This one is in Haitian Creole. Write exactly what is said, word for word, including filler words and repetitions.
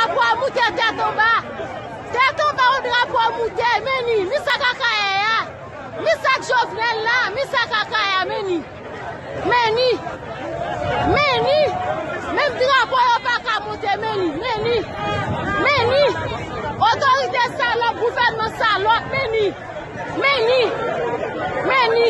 Drapo a moute tèt anba. Tèt anba yon drapo a moute. Men ni, men sa k Akayè a. Men sa k Jovenel la, men sa k Akayè a, men ni. Men ni. Men ni. Menm drapo yo pa ka moute, men ni, men ni. Men ni. Otorite salòp, gouvènman salòp, men ni. Men ni. Men ni.